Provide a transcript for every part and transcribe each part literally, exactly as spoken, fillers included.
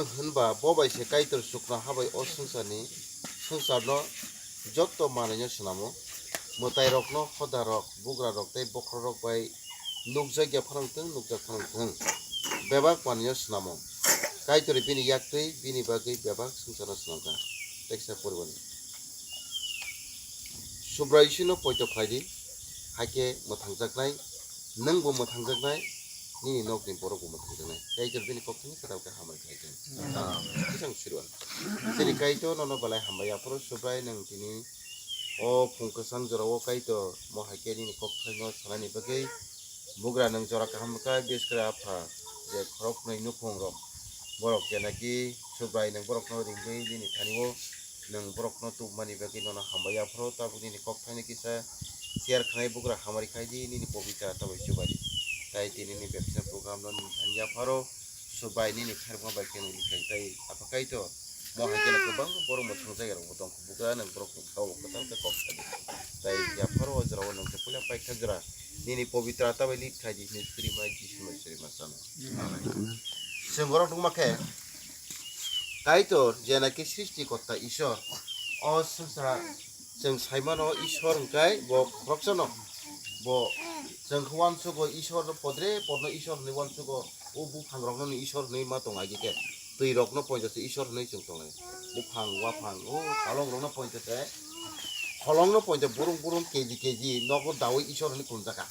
Hwnba bo bai se Kaitor chuknoha bai o swngcharni swngcharno joto manwino snamo. Mwtairokno hodarok, bugrarok tei bokhorok bai nukjakya phano wng thung, nukjak phano wng thung, bebak manwino snamo. Kaitor bini yaktwi bini bagwi bebak swngcharno snamkha. Teksa poribani. Subrai Iswrno poito khlai di, hakhe mwthangjaknai, nwng bo mwthangjaknai, nini nokni borok bo mwthangjaknai. Kaitor bini kokthaini kwtal khe hamari khlai khe. Ah, kisang sirwan. Chini Kaitor nono belai hambai, aphuru Subrai nwng tini o phung kwchang jorao Kaitor mo hai khe nini kokthaino sanani bagwi bugra nwng jora kaham kha, biskra apha je khoroknwi nukhung rok borok je naki Subrai nwng borokno ringwi nini thani o nwng borokno tubumani bagwi nono hambai yapharo, tabuk nini kok thaini kisa share khnai bugra hamari khai di, nini pobita tabai chubai di. Tai tini ni bebsa program no nini thani yapharo, Subrai nini khairokma bai khe nini khai tai apha Kaitor. Mo hai khe kwbang borok mwthang jaga rok bo tong kho, bugra nwng borok ni thao kwtal khe kok sa di. Tai yapharo o jora o nwng khe puila paikha jora nini pobitra tabai lit khai di, nini suri mai Jisu mai suri ma chano. Amen. Chwng borok nukma khe Kaitor, je naki srishti kotta Ishwar, o swngchar chwng saimano Ishwar hwnkhe bo khoroksano. Bo chwng khe uansugo Ishwar podre podno Ishwar hwnwi uansugo, o buphangrokno ni Ishwar hwnwi ma tong agi khe. Twirokno poito se Ishwar hwnwi chwng tonglai. Buphang, waphang, o kalokrokno poito se, kholongno poito burung burung keji keji nogo dawi Ishwar hwnwi khulumjakha.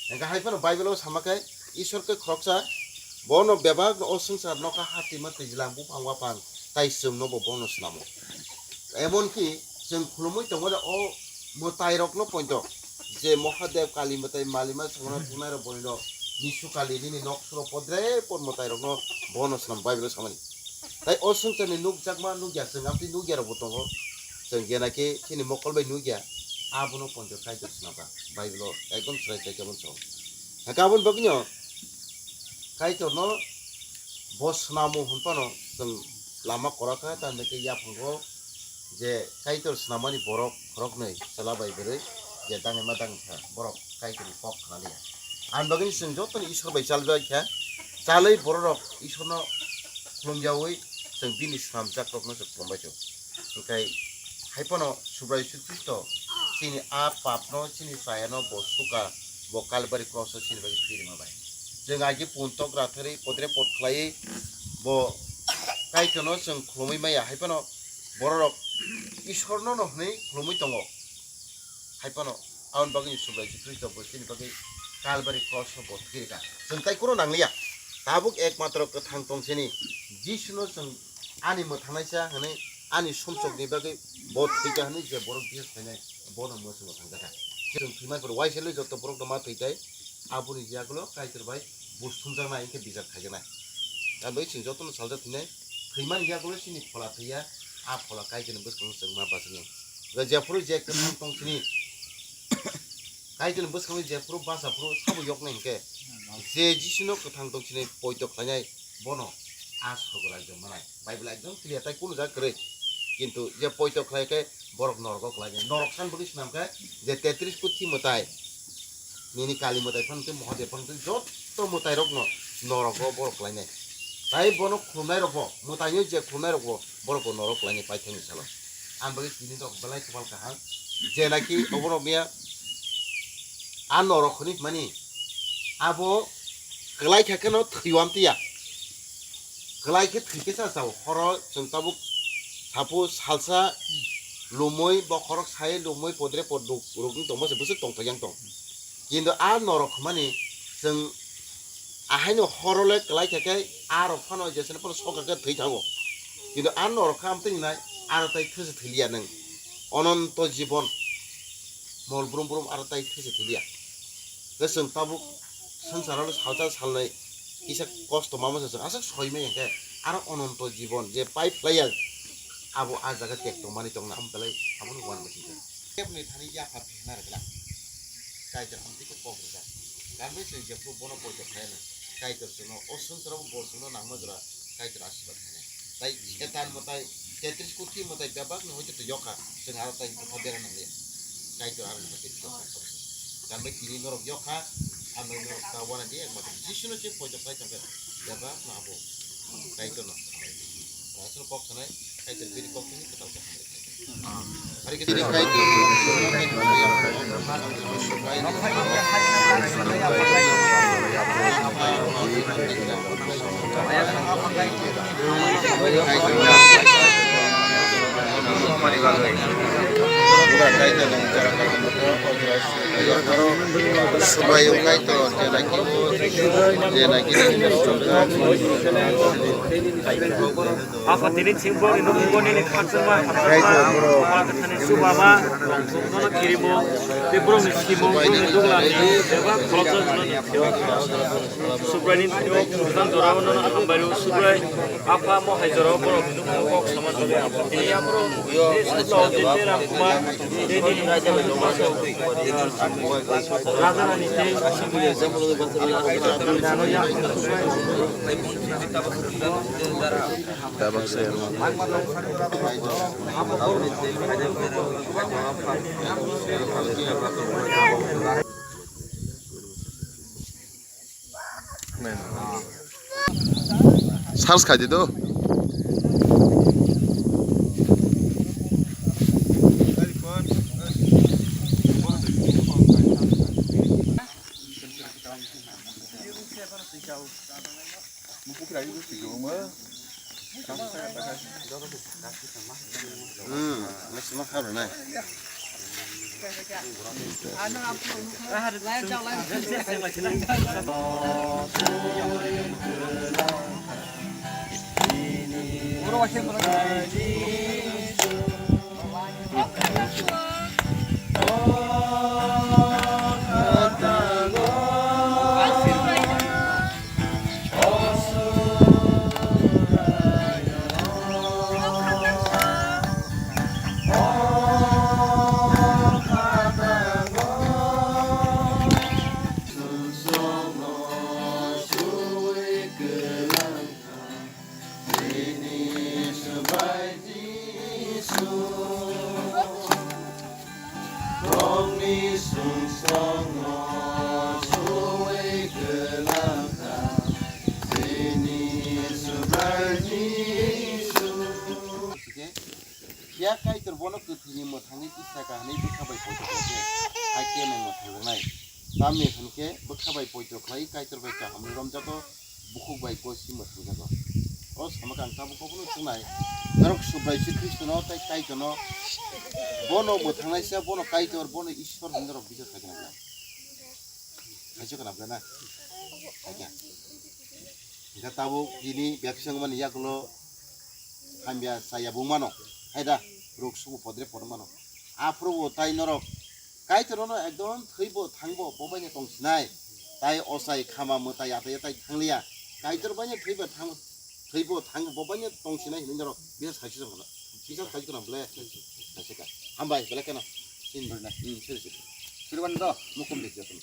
Hwnkhe hai phano Bible o sama khe Ishwar khe khoroksa, bono bebak o swngchar nokha hati ma twijlang buphang waphang tai chwngno bo bono snamo. Emonki chwng khulumui tongmani o mwtairokno poito je Mahadev Kali mwtai malima songna thungnai rok boino Nisu Kali nini nok suro podre pod mwtairokno bono snam Bible o samani. Tai o swngcharni nukjakma nukya chwng amtwi nukya rokbo tongo. Chwng je naki chini mokol bai nukya abono poito Kaitor swnamkha. Bible o ekdom chwrai chwrai khe mwnchao. Hwnkhe aboni bagwino Kaitorno bo swnamo hwnphano chwng lama korakha, tamni khe yaphango je Kaitor swnamani borok khoroknwi chwla bai bwrwi je dangima dangkha, borok Kaitorni kok khnaliya. Ani bagwino chwng jotoni Ishwar bai chalbai kha, chalwi bororok Ishwarno khulumyaui chwng bini swnamjakrokno chwng khulumbaikha. Hwnkhe hai phano Subrai Jisu Khristo chini a papno, chini chayano bo suka, bo Kalbari kroso chini bagwi phirima bai. Chwng agi puntok rathari podre pod khlaiwi bo Kaitorno chwng khulumwi maya, hai phano bororok Ishwarno no hwnwi khulumwi tongo. Hai phano aboni bagwi Subrai Jisu Khristo bo chini bagwi Kalbari kroso bo thwirikha. Chwng tai kunu nangliya. Tabuk ekmatro kwthang tong sini Jisuno chwng ani mwthangnaisa hwnwi, ani sumsokni bagwi bo thwikha hwnwi je borok bisas khainai, bono mwchwngno thangjakha. Chwng thwimani pore uaisle joto borokno ma thwitai, aboni yagulo Kaitor bai buj thumjaknai, hwnkhe bijap khaijaknai. Aboni chwng jotono saljak thwinai, thwimani yagulo chini phola thwiya, a phola Kaitorni bwskango chwng ma bachani. Jephuru je kwthang tong sini, Kaitorni bwskango jephuru bacha phuru sabo yoknai hwnkhe, je Jisuno kwthang tong sini poito khlainai, bono a sorgo rajyo manai. Bible ekdom clear, tai kunu jaga kwrwi. Kintu je poito khlai khe borok norogo kwlainai. Norok san bagwi swnam khe je tetris puthi mwtai, nini kali mwtai phano tei Mahadev phano tei jotto mwtairokno norogo borok kwlainai. Tai bono khulumnairokbo, mwtaino je khulumnairokbo borokbo norok kwlainai paithakni salo. Ang bagwi tini rok belai kwbal kaham. Je naki oborok miya a norok hwnwi hwnmani abo kwlai kha kheno thwiwam tiya. Kwlai khe thwi khe sa chao. Horo chwng tabuk sapo salsa lumui bokhorok sai lumui podre pod ruk, rukni tongma se bwswk tongthok yang tong. Kintu a norok hwnmani chwng ahaino horo le kwlai kha khe a rok phano jesene phano sokha khe thwi thango. Kintu a norok kha amtwini nai aro tai thwse thwiliya nwng. Ononto jibon mol brum brum aro tai thwse thwiliya. Hwnkhe chwng tabuk swngcharo salsa salnwi kisa kosto ma masa chwng aswk soi maya hwnkhe aro ononto jibon je pai phlaiya abo a jaga tek tongmani tongna amo belai abono uanma singkha. Kebni thani yapha phena rwgwlak. Kaitor hamtwi khe kok rwjak. Tamni chwng jephuru bono poito khlaina. Kaitor chwngno o swngcharo bo chwngno nangma jora Kaitor asirwad khainai. Tai Setan mwtai, tetris kuthi mwtai bebakni hoite to yokha, chwng aro tai bwkha bera nangliya. Kaitor aro bwkha tei yokha. Tamni tini norok yokha, ang norok ta wana di, ekmatro Jisuno se poito khlai tongkhe, bebakno abo. Kaitorno. Aswk kok sanai, Kaitor bini kok bini kwtal khe hambai khlai. Hari khe bini Kaitor. Subraiyung Kaitor, je naki, je naki. Aphani tini chwng borokni nukmungno nini khakchangma, khakchangma, khakchangma, chubama, nono kirimo, tei borokni simung, borokni dugla, bebak kholopjak, Subraiyungni thani o kwthang jorao nono hambai rw, Subrai, Apha, mohai jorao borokni nukmung kok sama jorao, tini aphuru, tei Sutla o tei Ram Kumar, tei nini raja rani tei Tabak se. Search khai di do. Hmm, masih mahal nai. Bongni sungsongno suwi kwlangkha, bini Subraiyung Jisu. Phiya Kaitor bono kwthwini mwthangwi tisaka hwnwi bwkha bai poito khlai khe, hai khe nang mwthangjaknai. Tamni hwn khe bwkha bai poito khlai Kaitor bai kaham romjago. Bukhuk bai goi si mwthangjago. O samaka ang tabuk bono chungnai. Norok Subrai si Khristono tei Kaitorno bono mwthangnaisa, bono Kaitor, bono Ishwar hwnwi norok biswas khai khna bwlai. Khaisok khna bwlai na? Khaikha. Hingkhe tabuk tini bebsang mani yagulo hamya chaya bung mano. Haida, ruk subu podre pod mano. Aphuru bo tai norok Kaitor no ekdom thwibo thangbo bo bai no tong sinai. Tai ochai khama mwtai atai atai thangliya. Kaitor bai no thwibo thang, thwibo thangbo bo bai no tong sinai hinwi norok bisa sai song no. Bisa sai kono ble. Sai ka. Hambai ble keno. Sin. Hmm, sir sir. Sirban do. Mukum de joto.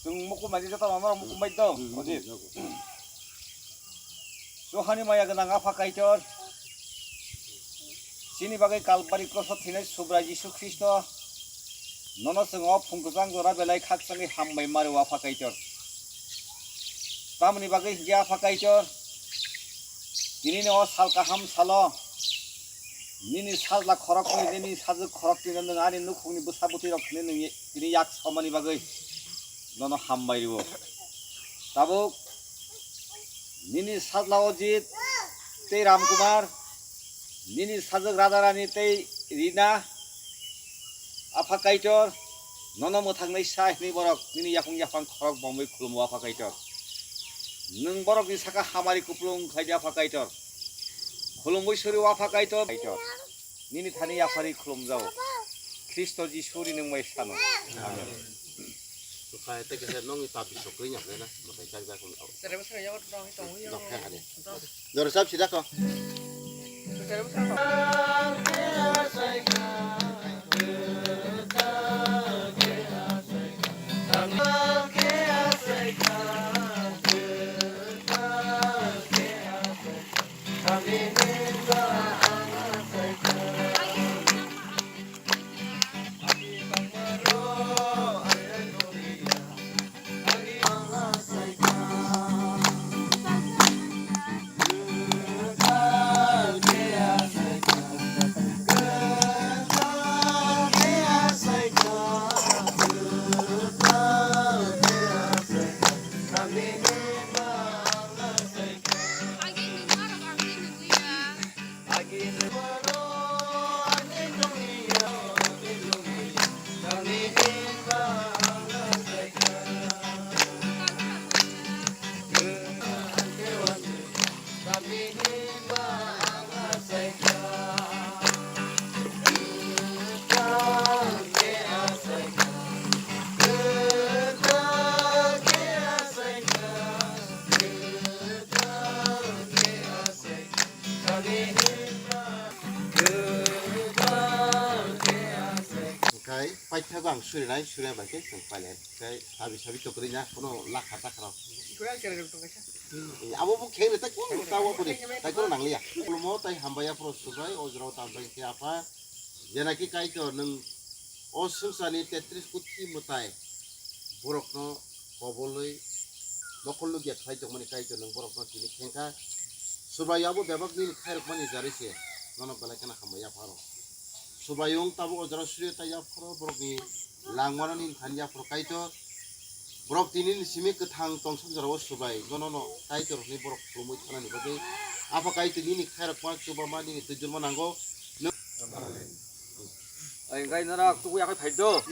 Chwng mukum bai joto ma mukum bai do. Hmm, mukum bai do. Johani maya gwnang Apha Kaitor, chini bagwi Kalbari kroso thwinai Subrai Jisu Khristo, nono chwng o phung kwchang jora belai khakchangwi hambai mari o Apha Kaitor. Tamoni bagwi hinkhe Apha Kaitor, tinini o sal kaham salo, nini sajla khorok twi, nini sajwk khorok twino nwng ani nukhungni bwsa bwtwi rok thwinwi nwng tini yak somani bagwi nono hambai rwo. Tabuk nini sajla Ojit tei Ramkumar, nini sajwk Radharani tei Rina, Apha Kaitor, nono mwthangnai sa hwnwi borok nini yakung yaphang khorok bomwi khulumo, Apha Kaitor. Nwng borokni saka hamari kupulung khlai di, Apha Kaitor. Khulumwi suri o, Apha Kaitor. Kaitor. Nini thani yapharwi khulumjao. Khristo Jisuni nwng bai sano. Amen. Tei kisa nokni ta bisok kri nyakle na, mwtai chak jak. Dok khe hare. Doro sab sida ko. Hwnkhe paithago ang surinai, surinai bai khe chwng pailai. Hwnkhe sabi sabi tokri na, kono lakha takra. Abo bo kheng rita kun tawa boni, tai kono nangliya. Khulumo tai hambai aphuru subai, o jorao tambai khe apha. Jenaki Kaitor nwng o swngcharni tetris kuthi mwtai borokno kobolwi mokol nukya khlai tongmani Kaitor nwng borokno tini khengkha. Subai abo bebak nini khairokmani jarwi se nono belai kheno hambai apharo. Subai wng tabuk o jora suriya tai apharo borokni langmano nini thani apharo Kaitor. Borok tini ni simi kwthang tongsok jorao subai nono no Kaitor hwnwi borok khulumwi thanani bagwi. Apha Kaitor nini khairokma chubama nini twijlma nango. Nwng Ai, gai nara, tuku yakai phai do.